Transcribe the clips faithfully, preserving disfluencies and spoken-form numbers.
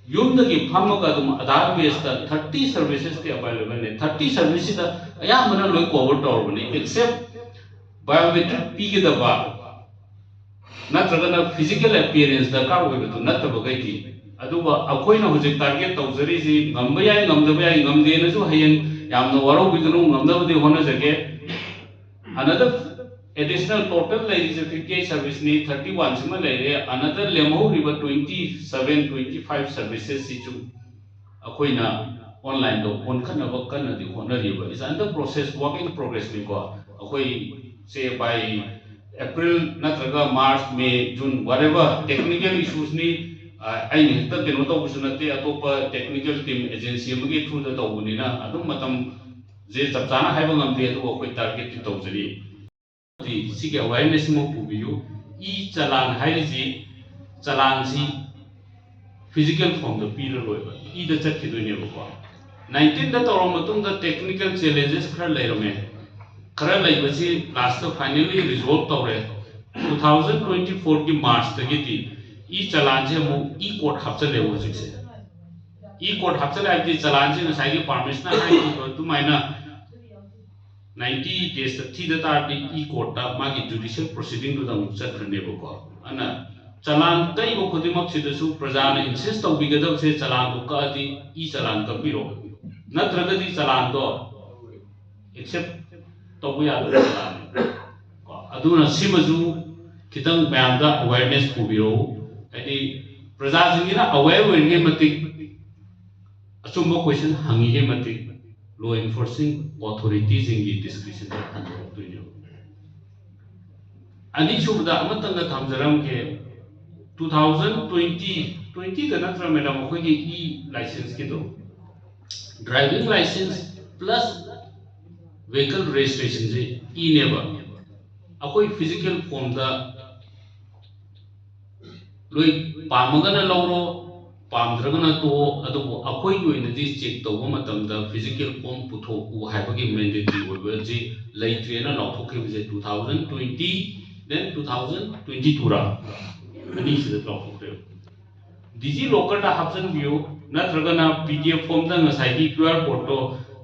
ꯌꯨꯝꯗꯒꯤ ꯐꯝꯃꯒ ꯑꯗꯨꯝ ꯑꯥꯙꯥꯔ ꯕꯦꯁꯇ ꯊꯥꯔꯇꯤ ꯁꯔꯚꯤꯁꯦꯁꯇꯤ ꯑꯦꯚꯥꯏꯂꯦꯕꯜꯅꯤ꯫ ꯊꯥꯔꯇꯤ ꯁꯔꯚꯤꯁꯁꯤꯗ ꯑꯌꯥꯝꯕꯅ ꯂꯣꯏ ꯀꯣꯚꯔ ꯇꯧꯔꯕꯅꯤ, ꯑꯦꯛꯁꯦꯞ ꯕꯥꯏꯑꯣꯃꯦꯇ꯭ꯔꯤꯛ ꯄꯤꯒꯗꯕ ꯅꯠꯇ꯭ꯔꯒꯅ ꯐꯤꯖꯤꯀꯦꯜ ꯑꯦꯄꯤꯌꯔꯦꯟꯁ ꯗꯔꯀꯥꯔ ꯑꯣꯏꯕꯗꯨ ꯅꯠꯇꯕꯈꯩꯗꯤ꯫ ꯑꯗꯨꯒ ꯑꯩꯈꯣꯏꯅ ꯍꯧꯖꯤꯛ ꯇꯥꯔꯒꯦꯠ ꯇꯧꯖꯔꯤꯁꯤ ꯉꯝꯕ ꯌꯥꯏ, ꯉꯝꯗꯕ ꯌꯥꯏ, ꯉꯝꯗꯦꯅꯁꯨ ꯍꯌꯦꯡ ꯌꯥꯝꯅ ꯋꯥꯔꯧꯕꯤꯒꯅꯨ, ꯉꯝꯅꯕꯗꯤ ꯍꯣꯠꯅꯖꯒꯦ꯫ ꯑꯅꯗꯔ ꯑꯦꯗꯤꯁꯅꯦꯜ ꯇꯣꯇꯦꯜ ꯂꯩꯔꯤꯁꯦ ꯐꯤꯐꯇꯤ ꯑꯩꯠ ꯁꯔꯚꯤꯁꯅꯤ, ꯊꯥꯔꯇꯤ ꯋꯥꯟꯁꯤꯃ ꯂꯩꯔꯦ꯫ ꯑꯅꯗꯔ ꯂꯦꯝꯍꯧꯔꯤꯕ ꯇ꯭ꯋꯦꯟꯇꯤ ꯁꯚꯦꯟ, ꯇ꯭ꯋꯦꯟꯇꯤ ꯐꯥꯏꯚ ꯁꯔꯚꯤꯁꯦꯁꯁꯤꯁꯨ ꯑꯩꯈꯣꯏꯅ ꯑꯣꯟꯂꯥꯏꯟꯗ ꯑꯣꯟꯈꯠꯅꯕ ꯀꯟꯅꯗꯤ ꯍꯣꯠꯅꯔꯤꯕ꯫ Is under process, work in progress ꯅꯤꯀꯣ꯫ ꯑꯩꯈꯣꯏꯁꯦ ꯕꯥꯏ ꯑꯦꯄ꯭ꯔꯤꯜ ꯅꯠꯇ꯭ꯔꯒ ꯃꯥꯔꯆ, ꯃꯦ, ꯖꯨꯟ, whatever, technical issues ꯅꯤ꯫ ꯑꯩꯅ ꯍꯦꯛꯇ ꯀꯩꯅꯣ ꯇꯧꯕꯁꯨ ꯅꯠꯇꯦ, ꯑꯇꯣꯞꯄ ꯇꯦꯛꯅꯤꯀꯦꯜ ꯇꯤꯝ ꯑꯦꯖꯦꯟꯁꯤ ꯑꯃꯒꯤ ꯊ꯭ꯔꯨꯗ ꯇꯧꯕꯅꯤꯅ ꯑꯗꯨꯝ ꯃꯇꯝꯁꯦ ꯆꯞ ꯆꯥꯅ ꯍꯥꯏꯕ ꯉꯝꯗꯦ, ꯑꯗꯨꯕꯨ ꯑꯩꯈꯣꯏ ꯇꯥꯔꯒꯦꯠꯇꯤ ꯇꯧꯖꯔꯤ꯫ ꯁꯤꯒꯤ ꯑꯦꯋꯦꯔꯅꯦꯁ ꯑꯃ ꯄꯨꯕꯤꯌꯨ꯫ ꯏ ꯆꯂꯥꯟ ꯍꯥꯏꯔꯤꯁꯤ, ꯆꯂꯥꯟꯁꯤ ꯐꯤꯖꯤꯀꯦꯜ ꯐꯣꯝꯗ ꯄꯤꯔꯔꯣꯏꯕ, ꯏꯗ ꯆꯠꯈꯤꯗꯣꯏꯅꯦꯕꯀꯣ꯫ ꯅꯥꯏꯟꯇꯤꯟꯗ ꯇꯧꯔꯕ ꯃꯇꯨꯡꯗ ꯇꯦꯛꯅꯤꯀꯦꯜ ꯆꯦꯂꯦꯟꯖꯦꯁ ꯈꯔ ꯂꯩꯔꯝꯃꯦ꯫ ꯈꯔ ꯂꯩꯕꯁꯤ ꯂꯥꯁꯇ ꯐꯥꯏꯅꯦꯜꯂꯤ ꯔꯤꯖꯣꯜꯕ ꯇꯧꯔꯦ꯫ ꯇꯨ ꯊꯥꯎꯖꯟ ꯇ꯭ꯋꯦꯟꯇꯤ ꯐꯣꯔꯒꯤ ꯃꯥꯔꯆꯇꯒꯤꯗꯤ ꯏ ꯆꯂꯥꯟꯁꯦ ꯑꯃꯨꯛ ꯏ ꯀꯣꯔꯠ ꯍꯥꯞꯆꯜꯂꯦꯕ ꯍꯧꯖꯤꯛꯁꯦ꯫ ꯏ ꯀꯣꯔꯠ ꯍꯥꯞꯆꯜꯂꯦ ꯍꯥꯏꯕꯗꯤ ꯆꯂꯥꯟꯁꯦ ꯉꯁꯥꯏꯒꯤ ꯄꯥꯔꯃꯦꯁꯅ ꯍꯥꯏꯈꯤꯕ ꯑꯗꯨꯃꯥꯏꯅ ꯅꯥꯏꯟꯇꯤ ꯗꯦꯖꯇ ꯊꯤꯗ ꯇꯥꯔꯗꯤ ꯏ ꯀꯣꯔꯠꯇ ꯃꯥꯒꯤ ꯖꯨꯗꯤꯁꯤꯌꯦꯜ ꯄ꯭ꯔꯣꯁꯤꯗꯤꯡꯗꯨꯗ ꯑꯃꯨꯛ ꯆꯠꯈ꯭ꯔꯅꯦꯕꯀꯣ꯫ ꯑꯗꯨꯅ ꯆꯂꯥꯟ ꯀꯛꯏꯕ ꯈꯨꯗꯤꯡꯃꯛꯁꯤꯗꯁꯨ ꯄ꯭ꯔꯖꯥꯅ ꯏꯟꯁꯤꯁ ꯇꯧꯕꯤꯒꯗꯕꯁꯦ ꯆꯂꯥꯟꯗꯣ ꯀꯛꯑꯗꯤ ꯏ ꯆꯂꯥꯟ ꯀꯛꯄꯤꯔꯣ, ꯅꯠꯇ꯭ꯔꯒꯗꯤ ꯆꯂꯥꯟꯗꯣ ꯑꯦꯛꯁꯦꯞ ꯇꯧꯕ ꯌꯥꯗꯕ ꯆꯂꯥꯟꯅꯤ꯫ ꯀꯣ, ꯑꯗꯨꯅ ꯁꯤꯃꯁꯨ ꯈꯤꯇꯪ ꯃꯌꯥꯝꯗ ꯑꯦꯋꯦꯔꯅꯦꯁ ꯄꯨꯕꯤꯔꯛꯎ꯫ ꯍꯥꯏꯗꯤ ꯄ꯭ꯔꯖꯥꯁꯤꯡꯁꯤꯅ ꯑꯦꯋꯦꯔ ꯑꯣꯏꯔꯤꯉꯩ ꯃꯇꯤꯛ, ꯑꯆꯨꯝꯕ ꯀꯣꯏꯁꯟ ꯍꯪꯉꯤꯉꯩ ꯃꯇꯤꯛ ꯂꯣ ꯏꯟꯐꯣꯔꯁꯤꯡ ꯑꯣꯊꯣꯔꯤꯇꯤꯁꯤꯡꯒꯤ ꯗꯤꯁꯀ꯭ꯔꯤꯁꯟꯗ ꯍꯟꯗꯣꯔꯛꯇꯣꯏꯅꯦꯕ꯫ ꯑꯅꯤꯁꯨꯕꯗ ꯑꯃꯇꯪꯒ ꯊꯝꯖꯔꯝꯒꯦ, ꯇꯨ ꯊꯥꯎꯖꯟ ꯇ꯭ꯋꯦꯟꯇꯤ, ꯇ꯭ꯋꯦꯟꯇꯤꯗ ꯅꯠꯇ꯭ꯔ ꯃꯦꯗꯥꯝ ꯑꯩꯈꯣꯏꯒꯤ ꯏ ꯂꯥꯏꯁꯦꯟꯁꯀꯤꯗꯣ? ꯗ꯭ꯔꯥꯏꯚꯤꯡ ꯂꯥꯏꯁꯦꯟꯁ ꯄ꯭ꯂꯁ ꯚꯦꯍꯤꯀꯜ ꯔꯦꯖꯤꯁꯇ꯭ꯔꯦꯁꯟꯁꯦ ꯏꯅꯦꯕ꯫ ꯑꯩꯈꯣꯏ ꯐꯤꯖꯤꯀꯦꯜ ꯐꯣꯝꯗ ꯂꯣꯏ ꯄꯥꯝꯃꯒꯅ ꯂꯧꯔꯣ, ꯄꯥꯝꯗ꯭ꯔꯒꯅ ꯇꯣꯛꯑꯣ꯫ ꯑꯗꯨꯕꯨ ꯑꯩꯈꯣꯏꯒꯤ ꯑꯣꯏꯅꯗꯤ ꯆꯦꯛ ꯇꯧꯕ ꯃꯇꯝꯗ ꯐꯤꯖꯤꯀꯦꯜ ꯐꯣꯝ ꯄꯨꯊꯣꯛꯎ ꯍꯥꯏꯕꯒꯤ ꯃꯦꯟꯗꯦꯇꯔꯤ ꯑꯣꯏꯕꯁꯤ ꯂꯩꯇ꯭ꯔꯦꯅ ꯂꯥꯎꯊꯣꯛꯈꯤꯕꯁꯦ two thousand twenty, then two thousand twenty ꯇꯨꯔ, ꯑꯅꯤꯁꯤꯗ ꯂꯥꯎꯊꯣꯛꯈ꯭ꯔꯦꯕ꯫ ꯗꯤꯖꯤ ꯂꯣꯀꯔꯗ ꯍꯥꯞꯆꯤꯟꯕꯤꯌꯨ, ꯅꯠꯇ꯭ꯔꯒꯅ ꯄꯤ ꯗꯤ ꯑꯦꯐ ꯐꯣꯝꯗ ꯉꯁꯥꯏꯒꯤ ꯀ꯭ꯌꯨ ꯑꯥꯔ ꯀꯣꯗꯇꯣ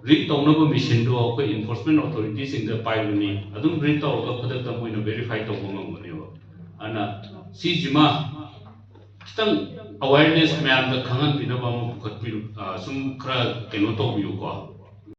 ꯔꯤꯗ ꯇꯧꯅꯕ ꯃꯦꯆꯤꯟꯗꯣ ꯑꯩꯈꯣꯏ ꯏꯟꯐꯣꯔꯁꯃꯦꯟ ꯑꯣꯊꯣꯔꯤꯇꯤꯁꯤꯡꯗ ꯄꯥꯏꯕꯅꯤ, ꯑꯗꯨꯝ ꯔꯤꯗ ꯇꯧꯔꯒ ꯈꯨꯗꯛꯇ ꯃꯣꯏꯅ ꯚꯦꯔꯤꯐꯥꯏ ꯇꯧꯕ ꯉꯝꯒꯅꯦꯕ꯫ ꯑꯗꯨꯅ ꯁꯤꯁꯤꯃ ꯈꯤꯇꯪ ꯑꯋꯦꯔꯅꯦꯁ ꯃꯌꯥꯝꯗ ꯈꯪꯍꯟꯕꯤꯅꯕ ꯑꯃ ꯄꯨꯈꯠꯄꯤꯌꯨ, ꯑ, ꯁꯨꯝ ꯈꯔ ꯀꯩꯅꯣ ꯇꯧꯕꯤꯌꯨꯀꯣ꯫